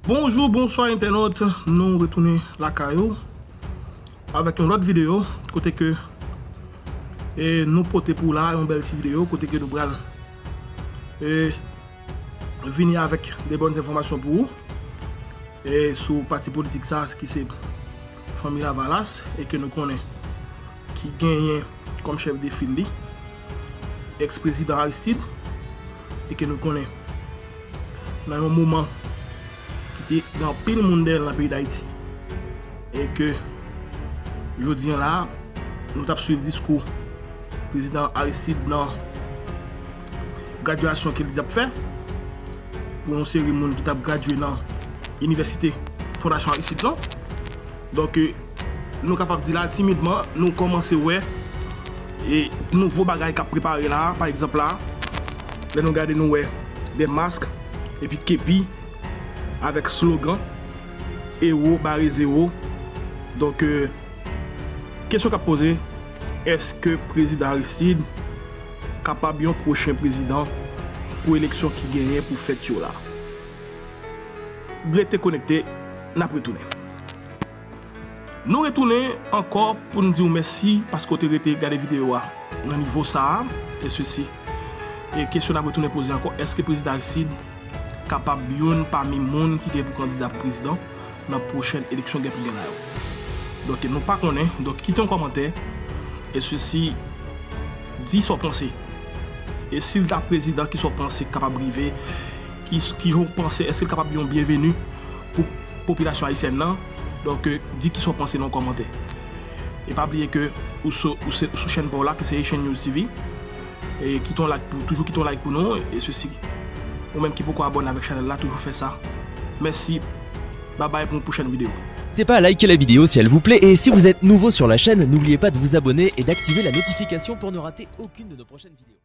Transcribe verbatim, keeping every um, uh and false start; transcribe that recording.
Bonjou, bonswa entènot, nou retounen lakay ou avèk yon lòt videyo kote ke e nou pote pou la yon bèl ti videyo kote ke nou pral e vini avèk de bòn enfòmasyon pou ou e sou pati politik sa ki se Fanmi Lavalas e ke nou konnen ki genyen kòm chèf de fil li, ex prezidan Aristide, e ke nou konnen nan yon moman ki te gen anpil moun dèyè l nan peyi Dayiti, e ke jodi an la, nou t ap swiv diskou prezidan Aristide nan gradyasyon ke li t ap fè pou yon seri moun ki t ap gradye nan inivèsite Fondasyon Aristide lan. Donk, e, nou kapab di la, timidman, nou kòmanse wè e nouvo bagay k ap prepare la. Pa egzanp la, lè nou gade, nou wè de mask epi kepi avèk slogan Ewo bare zewo. Donk, e, kesyon k ap poze, èske prezidan Aristide kapab yon pwochen prezidan pou eleksyon ki genyen pou fèt yo la? Rete konekte, n ap retounen. Nou retounen ankò pou n di w mèsi paske w te rete gade videyo a nan nivo sa a, e sesi. E kesyon n ap retounen poze ankò, èske prezidan Aristide kapab youn pami moun ki gen pou kandida pou prezidan nan pwochèn eleksyon gen pou gen la yo? Donk, nou pa konnen. Donk, kite yon kòmantè, e sesi, di sa w panse. E si l ta prezidan, ki sa w panse k kapab rive? Ki, ki jan w panse, èske l kapab yon byenveni pou popilasyon ayisyèn nan? Donk, e, di ki sa w panse nan yon kòmantè. E pa bliye ke ou sou, ou se, ou sou chèn pa w la, ki se Haitian News T V. E kite yon like pou, toujou kite yon like pou nou, e sesi, ou menm ki poko abòne avèk chanèl la, toujou fè sa. Mèsi, babay pou yon pwochèn videyo. N'hésitez pas à liker la vidéo si elle vous plaît et si vous êtes nouveau sur la chaîne, n'oubliez pas de vous abonner et d'activer la notification pour ne rater aucune de nos prochaines vidéos.